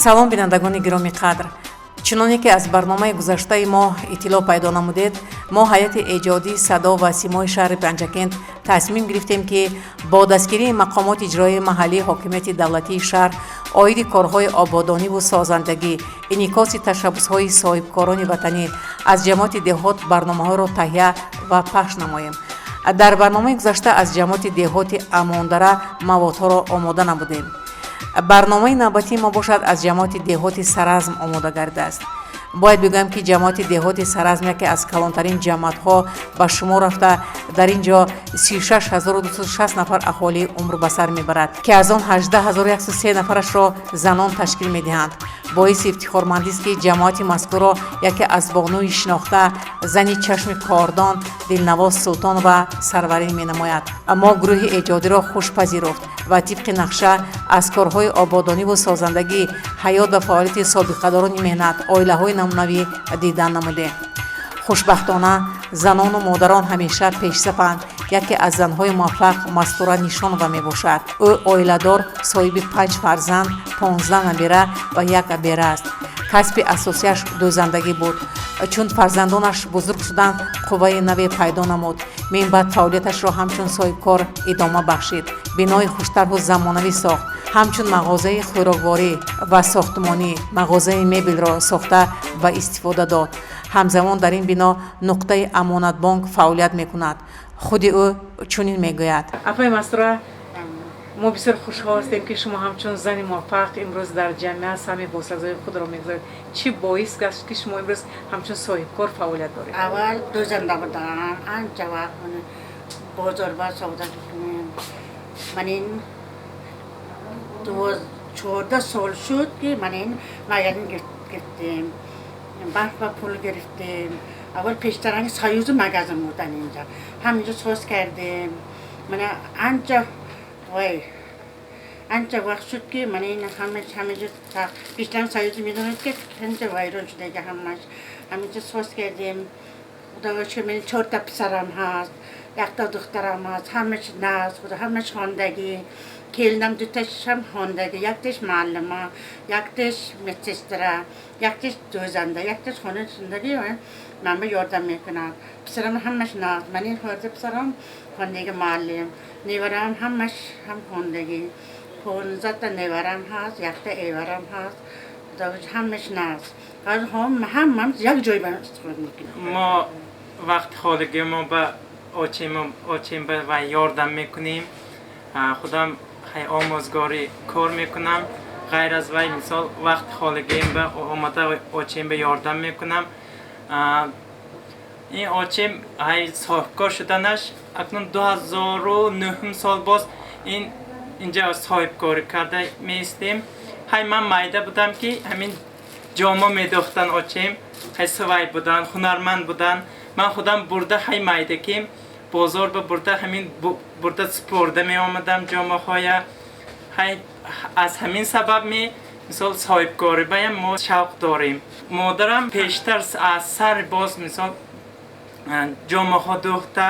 Салом, бинандагони гиромӣ қадр! Чуноне ки аз барномаи гузаштаи мо иттилоъ пайдо намудед, мо, ҳайати эҷодии «Садо ва симои шаҳри Панҷакент», тасмим гирифтем, ки бо дастгирии мақомоти иҷроияи маҳаллии ҳокимияти давлатии шаҳр оиди корҳои ободониву созандагӣ, инъикоси ташаббусҳои соҳибкорони ватанӣ аз ҷамоати деҳот барномаҳоро таҳия ва пахш намоем. Дар барномаи гузашта аз ҷамоати деҳоти Амондара маводҳоро омода намудем. Барномаи навбатии мо бошад, аз ҷамоати деҳоти Саразм омода гардидааст. Бояд бигӯям, ки ҷамоати деҳоти Саразм яке аз калонтарин ҷамоатҳо ба шумор рафта, дар ин ҷо 36 260 нафар аҳолӣ умр ба сар мебарад, ки аз он 18 103 нафарашро занон ташкил медиҳанд. Боиси ифтихормандист, ки ҷамоати мазкурро яке аз бонуи шинохта, зани чашми кордон Дилнавоз Султонова сарварӣ менамояд. Мо гурӯҳи эҷодиро хуш пазируфт ва тибқи нақша аз корҳои ободониву созандагӣ, ҳаёт ва фаъолияти собиқадорони меҳнат, оилаҳои намунавӣ дидан намудем. Хушбахтона, занону модарон ҳамеша пешсафанд. Яке аз занҳои муваффақ Мастура Нишонова мебошад. Ӯ оиладор, соҳиби панҷ фарзанд, 15 набера ва як абера аст. Касби асосияш дӯзандагӣ буд. Чун фарзандонаш бузург шуданд, қувваи наве пайдо намуд. Минбаъд фаъолияташро ҳамчун соҳибкор идома бахшид. Бинои хуштарҳу замонавӣ сохт, ҳамчун мағозаи хӯрокворӣ ва сохтмонӣ, мағозаи мебелро сохта ба истифода дод. Ҳамзамон дар ин бино нуқтаи Амонатбонк фаъолият мекунад. Худи ӯ чунин мегӯяд: Апаи Мастура, мо бисёр хушҳол ҳастем, ки шумо ҳамчун зани муваффақ имрӯз дар ҷамъият саҳми босазои худро мегузоред. Чӣ боис гашт, ки шумо имрӯз ҳамчун соҳибкор фаъолият доред? Аввал дӯзанда будам. Анча вақт бозор ба савдо мекунем. Ман ин 14 сол шуд, ки ман ин магазин гирифтем, барқ ба пул гирифтем. Аввал пештаранги Союзи магазин будан, инҷа ҳаминҷо соз кардем. Мана анча вай, анча вақт шуд, ки мана ин ҳамаҷо пештарам Союзи, медонед, ки анча вайрон шудаги ҳамаш. Ҳаминҷо соз кардем. Худоро шукр, ман чорта писарам ҳаст, якта духтарам ҳаст. Ҳамаш нағз, худо, ҳамаш хондагӣ. Келинам дуташам хондагӣ: якташ муаллима, якташ медсестра, якташ дӯзанда, якташ хона зиндагӣ ман ба ёрдам мекунад. Писарам ҳамаш нағз. Ман ин ҳозир писарам хондагӣ, муаллим. Неварам ҳамаш ҳам хондагӣ. 15та неварам ҳаст, якта эварам ҳаст. Ҳамаш нағз, ҳамам як ҷой ба истифода мекунем. Мо вақти холигӣ мо ба очем ба вай ёрдам мекунем. Худам омӯзгорӣ кор мекунам. Ғайр аз вай, мисол, вақти холигием ба омада очем ба ёрдам мекунам. Ин очем ҳай соҳибкор шуданаш акнун 2009-ум сол боз ин инҷа соҳибкорӣ карда меистем. Ҳай ман майда будам, ки ҳамин ҷома медохтан очем. Ҳай сувай будан, ҳунарманд будан. Ман худам бурда, ҳай майдаким, бозор ба бурда, ҳамин бурда супорда меомадам ҷомаҳоя. Ҳай аз ҳамин сабаб ми, мисол, соҳибкорӣ баям мо шавқ дорем. Модарам пештар аз сари боз, мисол, ҷомаҳо дӯхта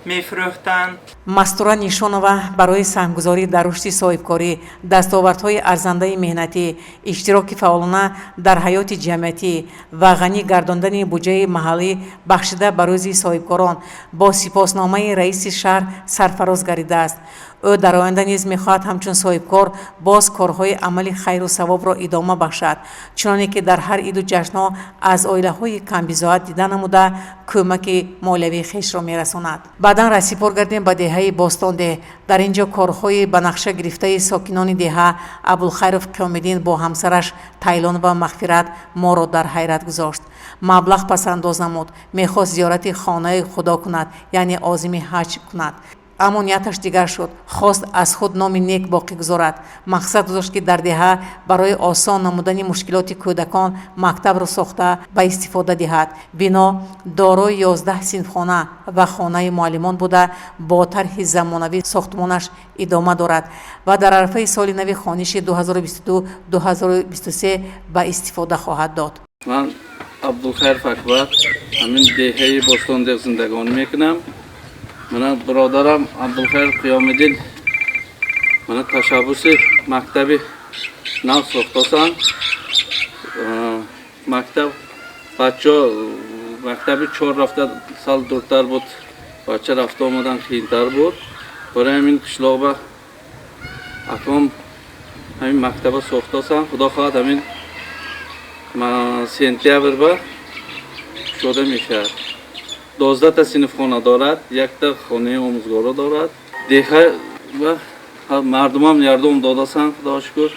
мефурӯхтанд. Мастура Нишонова барои саҳмгузорӣ дар рушди соҳибкорӣ, дастовардҳои арзандаи меҳнатӣ, иштироки фаъолона дар ҳаёти ҷамъиятӣ ва ғанӣ гардондани буҷаи маҳаллӣ бахшида ба Рӯзи соҳибкорон бо сипосномаи раиси шаҳр сарфароз гардидааст. Ӯ дар оянда низ мехоҳад ҳамчун соҳибкор боз корҳои амали хайру савобро идома бахшад, чуноне ки дар ҳар иду ҷашнҳо аз оилаҳои камбизоат дида намуда, кӯмаки молиявии хешро мерасонад. Баъдан раҳсипор гардем ба деҳаи Бостондеҳ. Дар ин ҷо корҳои ба нақша гирифтаи сокинони деҳа Абулхайров Қиёмиддин бо ҳамсараш Тайлонова Мағфират моро дар ҳайрат гузошт. Маблағ пасандоз намуд, мехост зиёрати хонаи Худо кунад, яъне озими ҳаҷ кунад, аммо нияташ дигар шуд. Хост аз худ номи нек боқӣ гузорад. Мақсад гузошт, ки дар деҳа барои осон намудани мушкилоти кӯдакон мактабро сохта ба истифода диҳад. Бино дорои 11 синфхона ва хонаи муаллимон буда, бо тарҳи замонавӣ сохтмонаш идома дорад ва дар арафаи соли нави хониши 2022-2023 ба истифода хоҳад дод. Ман Абдулхайров Акбар, ҳамин деҳаи Бостондеҳ зиндагонӣ мекунам. Мана бародарам Абдулхайр Қиёмиддин мана ташаббуси мактаби нав сохтосанд. Мактаб бачаҳо мактаби чор рафта сал дуртар буд, бача рафта омадан қийинтар буд. Барои ҳамин қишлоқ ба аком ҳамин мактаба сохтасам. Худо хоҳад, ҳамин сентябр ба кушода мешавад. 12та синфхона дорад, якта хонаи омӯзгоро дорад. Деҳа ва мардумам ярдом додасан, худо шукр,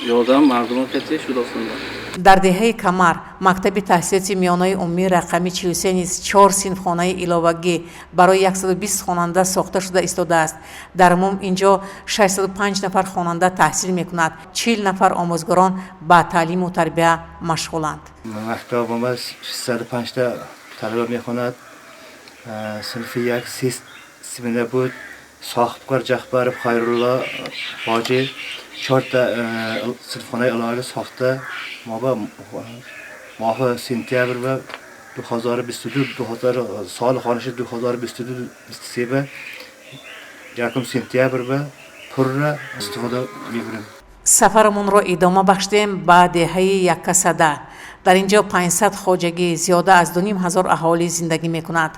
ёрдам мардума кати шудосанда. Дар деҳаи Камар мактаби таҳсилоти миёнаи умумии рақами 43 низ чор синфхонаи иловагӣ барои 120 хонанда сохта шуда истодааст. Дар умум ин ҷо 605 нафар хонанда таҳсил мекунад, 40 нафар омӯзгорон ба таълиму тарбия машғуланд. Мактаб 605та талаба мехонад. Синфи як се смена буд. Соҳибкор Ҷаъфаров Хайрулло ҳоҷӣ чорта синфхонаи иловагӣ сохта. Мо ба моҳи сентябр ва 2022 2000 соли хониши 2022 23 ба якум сентябр ба пурра истифода мебарем. Сафарамонро идома бахшидем ба деҳаи Яккасада. Дар ин ҷо 500 хоҷагӣ, зиёда аз 2500 аҳолӣ зиндагӣ мекунад.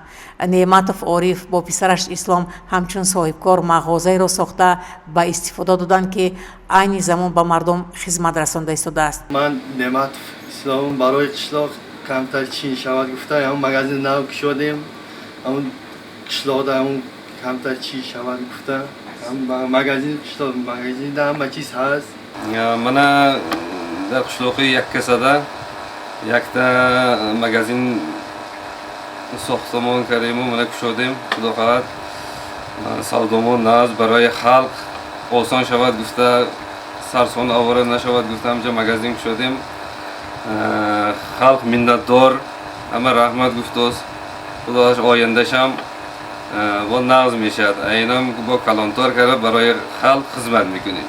Неъматов Ориф бо писараш Ислом ҳамчун соҳибкор мағозаеро сохта ба истифода доданд, ки айни замон ба мардум хизмат расонда истодааст. Ман Неъматов Ислом. Барои қишлоқ камтар чин шавад гуфта, ҳамон магазин нав кушодем. Ҳамон қишлоқда ҳамон камтар чӣ шавад гуфта, магазин қишлоқ, магазинда ҳама чиз ҳаст. Мана, дар қишлоқи Яккасада якта магазин сохтамон кардему, мана, кушодем. Худо хоҳад, савдомон нағз, барои халқ осон шавад гуфта, сарсон овора нашавад гуфта, ҳамҷа магазин кушодем. Халқ миннатдор, ҳама раҳмат гуфтост. Худоаш, ояндашам бо нағз мешавад, айнам бо калонтор карда барои халқ хизмат мекунем.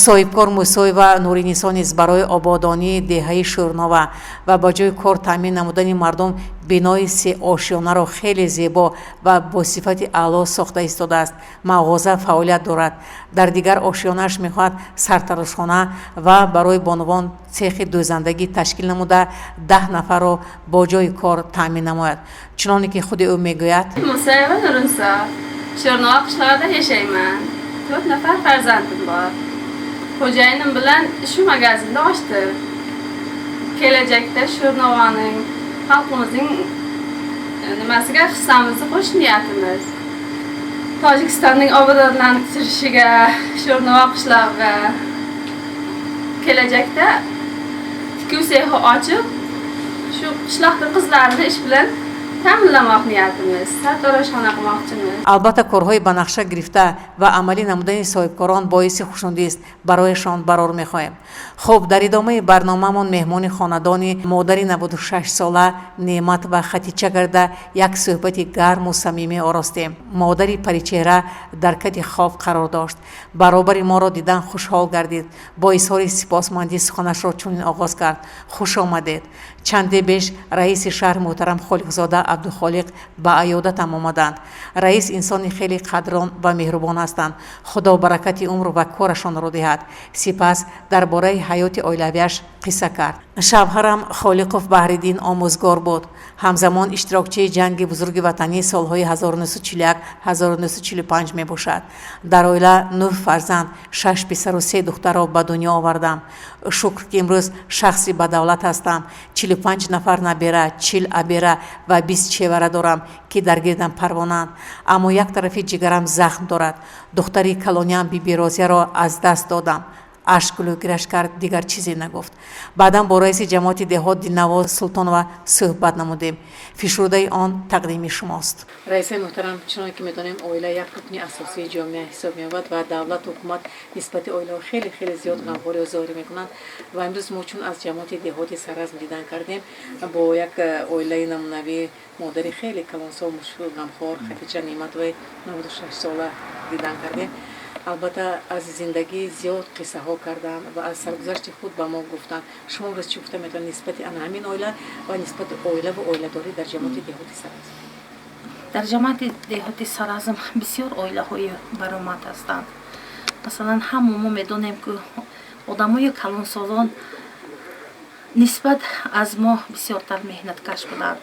Соҳибкор Мусоева Нуринисо низ барои ободонии деҳаи Шӯрнова ва ба ҷои кор таъмин намудани мардум бинои сеошёнаро хеле зебо ва бо сифати аъло сохта истодааст. Мағоза фаъолият дорад. Дар дигар ошёнааш мехоҳад сартарошхона ва барои бонувон цехи дӯзандагӣ ташкил намуда, 10 нафарро бо ҷои кор таъмин намояд. Чуноне ки худи ӯ мегӯяд: Мусоева Нуринисо, Sho'rnova qishlog'ida yashayman. To'rt nafar farzandim bor. Xo'jayinim bilan shu magazinni ochdik. Kelajakda Sho'rnovaning, xalqimizning nimasiga hissamizni qo'shish niyatimiz. Tojikistonning obodonlashirishiga, Sho'rnova qishlog'iga kelajakda tikuv sexi ochib, shu qishloqda qizlarni ish bilan ta'minlamoq niyatimiz. Sartaroshxona qilmoqchimiz. Албатта, корҳои ба нақша гирифта ва амалӣ намудани соҳибкорон боиси хушнудист. Барояшон барор мехоҳем. Хуб, дар идомаи барномаамон меҳмони хонадони модари 96сола Неъмат ва Хатича карда, як суҳбати гарму самимӣ оростем. Модари паричеҳра дар кати хоб қарор дошт. Баробари моро дидан хушҳол гардид. Бо изҳори сипосмандӣ суханашро чунин оғоз кард: «Хуш омадед. Чанде беш раиси шаҳр муҳтарам Холиқзода Абдухолиқ ба аёдатам омаданд. Раис инсони хеле қадрон ва меҳрубон ҳастанд. Худо баракати умр ва корашонро диҳад». Сипас дар бораи ҳаёти оилавиаш қисса кард: «Шавҳарам Холиқов Баҳриддин омӯзгор буд. Ҳамзамон иштирокчии Ҷанги Бузурги Ватанӣ солҳои 1941-1945 мебошад. Дар оила нӯҳ фарзанд, шаш писару се духтарро ба дунё овардам. Шукр, ки имрӯз шахси бадавлат ҳастам. 45 нафар набера, 40 абера ва 20 чевара дорам, ки дар гирдам парвонанд. Аммо як тарафи ҷигарам захм дорад. Духтари калониам Бибирозияро аз даст додам». Ашк гулӯгираш кард, дигар чизе нагуфт. Баъдан бо раиси ҷамоати деҳот Дилнавоз Султонова суҳбат намудем. Фишурдаи он тақдими шумост. Раисаи муҳтарам, чуноне ки медонем, оила як рукни асосии ҷомеа ҳисоб меёбад ва давлату ҳукумат нисбати оилаҳо хеле хеле зиёд ғамхориро зоҳир мекунанд. Ва имрӯз мо чун аз ҷамоати деҳоти Саразм дидан кардем бо як оилаи намунавӣ, модари хеле калонсол, ғамхор Хатича Неъматоваи 96сола дидан кардем. Албатта, аз зиндагӣ зиёд қиссаҳо карданд ва аз саргузашти худ ба мо гуфтанд. Шумо имрӯз чӣ гуфта метавонед нисбати ана ҳамин оила ва нисбати оилаву оиладорӣ дар ҷамоати деҳоти Саразм? Дар ҷамоати деҳоти Саразм бисёр оилаҳои баромад ҳастанд. Масалан, ҳамо мо медонем, ки одамои калонсолон Нисбат аз мо бисёртар меҳнаткаш буданд,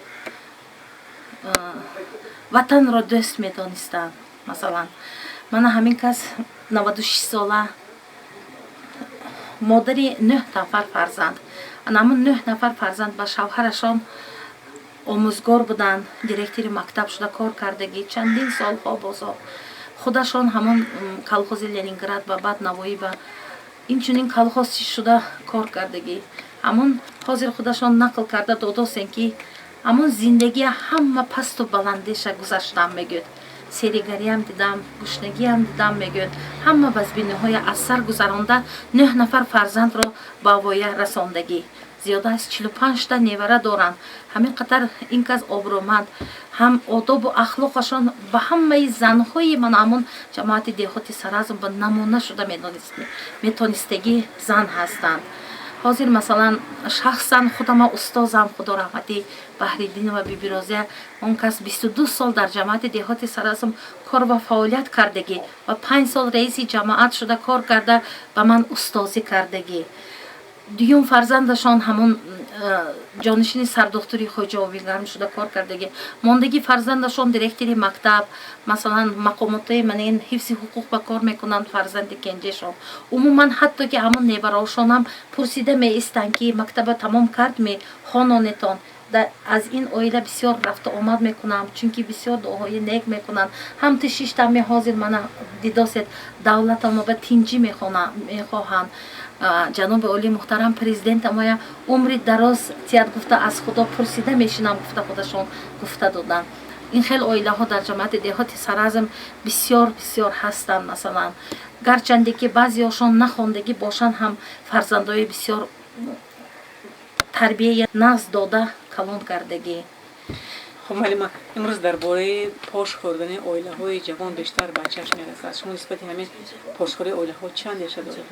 ватанро дӯст медонистанд. Масалан, мана ҳамин кас 96 сола, модари нӯҳ нафар фарзанд. Ана ҳамун нӯҳ нафар фарзанд ба шавҳарашон омӯзгор буданд, директори мактаб шуда кор кардагӣ чандин солҳо. Бозо худашон ҳамон колхози Ленинград ба баъд Навоӣ ба инчунин колхозчи шуда кор кардагӣ. Ҳамон ҳозир худашон нақл карда додосен, ки ҳамон зиндагия ҳама пасту баландиша гузаштам, мегӯяд, серигариам дидам, гушнагиам дидам, мегӯяд, ҳама вазбиниҳоя аз сар гузаронда, нӯҳ нафар фарзандро ба воя расондагӣ, зиёда аз 45та невара доранд. Ҳамин қадар ин кас обрӯманд, ҳам одобу ахлоқашон ба ҳамаи занҳои мана ҳамон ҷамоати деҳоти Саразм ба намуна шуда метонистагӣ зан ҳастанд. Ҳозир, масалан, шахсан худама устозам, худо раҳматӣ, Баҳриддинова Бибирозия, он кас 22 сол дар ҷамоати деҳоти Саразм кор ва фаъолият кардагӣ ва 5 сол раиси ҷамоат шуда кор карда, ба ман устозӣ кардагӣ. Дуюм фарзандашон ҳамон ҷонишини сардухтури Хоҷаобигарм шуда кор кардагӣ. Мондагӣ фарзандашон директори мактаб, масалан, мақомотҳои манин ҳифзи ҳуқуқ ба кор мекунанд. Фарзанди кенҷешон умуман, ҳатто ки ҳамон невараошонам пурсида меистанд, ки мактаба тамом кард ме хононетон. Аз ин оила бисёр рафту омад мекунам, чунки бисёр дуоҳои нек мекунанд. Ҳам ту шиштаме ҳозир мана дидосед, давлатамо ба тинҷӣ мехоҳанд. Ҷаноби олӣ муҳтарам президентамоя умри дароз тият гуфта, аз Худо пурсида мешинам гуфта, худашон гуфта доданд. Ин хел оилаҳо дар ҷамоати деҳоти Саразм бисёр бисёр ҳастанд. Масалан, гарчанде ки баъзеҳошон нахондагӣ бошанд ҳам, фарзандои бисёр тарбияи нағз дода калон кардагӣ. Хуб, муаллима, имрӯз дар бораи пош хӯрдани оилаҳои ҷавон бештар ба чашм мерасад. Шумо нисбати ҳамин пошхӯрии оилаҳо чӣ андеша доред?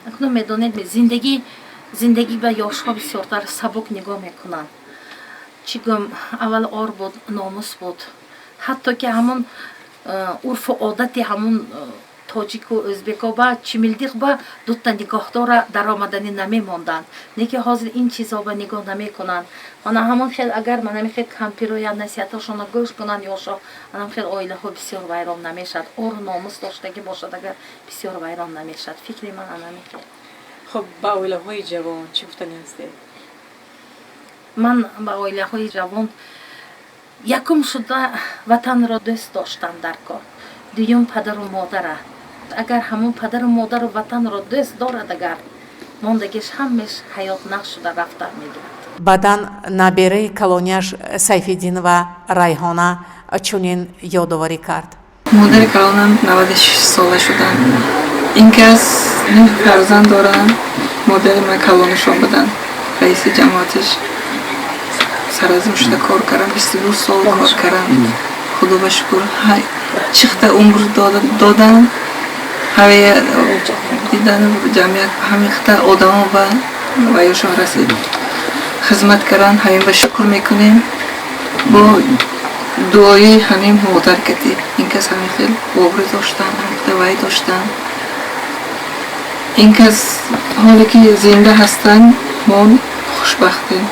Акнун медонед, зиндагӣ ба ёшҳо бисёртар сабук нигоҳ мекунанд. Чӣ гӯм, аввал ор буд, номус буд, ҳатто ки ҳамон урфу одати ҳамон тоҷику ӯзбеко ба чимилдиқ ба дута нигоҳдора даромаданӣ намемонданд. Не ки ҳозир ин чизо ба нигоҳ намекунанд. Мана ҳамон хел, агар манами хел кампироя насиҳатҳошонро гӯш кунанд ёшо, анам хел оилаҳо бисёр вайрон намешавад. Ору номус доштагӣ бошад агар, бисёр вайрон намешавад. Фикри ман анами хел. Хуб, ба оилаҳои ҷавон чӣ гуфтанӣ ҳастед? Ман ба оилаҳои ҷавон: якум шуда ватанро дӯст доштан дар кор, дуюм падару модара. Агар ҳамон падару модару ватанро дӯст дорад, агар мондагиш ҳамеш ҳаёт нақш шуда рафта мегирад. Баъдан набераи калонияш Сайфиддинова Райҳона чунин ёдоварӣ кард. Модари калонам 96 сола шуданд. Ин кас нӯҳ фарзанд доранд. Модари ман калонашон буданд. Раиси ҷамоатиш Саразм шуда кор кардам, 22 сол кор кардам. Худо ба шукр, чихта умр доданд, ҳаве дидан ҷамъият ҳамихта одамо ба ваёшон расид, хизмат карданд. Ҳамин ба шукр мекунем, бо дуои ҳамин модар кати ин кас ҳамин хел обрӯ доштанд, ҳамихта вай доштанд. Ин кас ҳоле ки зинда ҳастанд, мо хушбахтем,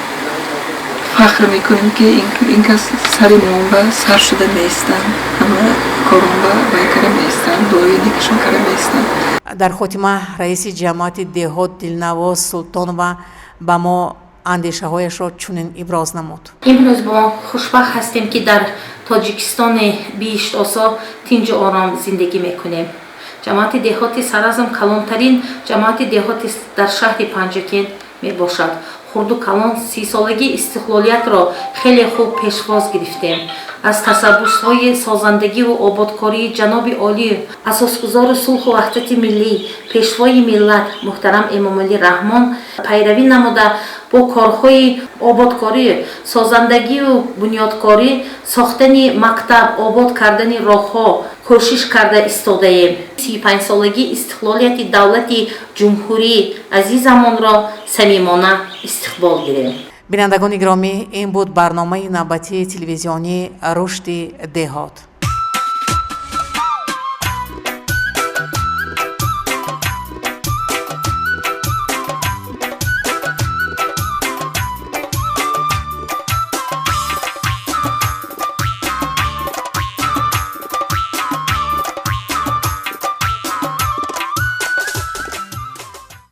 фахр мекунем, ки ин кас сари монба сар шуда меистанд, ҳама коронба вай кара меистанд, дуои некашон кара меистанд. Дар хотима раиси ҷамоати деҳот Дилнавоз Султонова ба мо андешаҳояшро чунин иброз намуд. Имрӯз мо хушбахт ҳастем, ки дар Тоҷикистони биҳиштосо тинҷу ором зиндагӣ мекунем. Ҷамоати деҳоти Саразм калонтарин ҷамоати деҳоти дар шаҳри Панҷакент мебошад. Хурду калон 30-солагии истиқлолиятро хеле хуб пешвоз гирифтем. Аз ташаббусҳои созандагиву ободкории ҷаноби олӣ, асосгузори сулҳу ваҳдати миллӣ, пешвои миллат муҳтарам Эмомалӣ Раҳмон пайравӣ намуда, бо корҳои ободкорӣ, созандагиву бунёдкорӣ, сохтани мактаб, обод кардани роҳҳо кӯшиш карда истодаем. 35-солагии истиқлолияти давлати ҷумҳурии азизамонро самимона истиқбол гирем. Бинандагони гиромӣ, ин буд барномаи навбатии телевизионии «Рушди деҳот».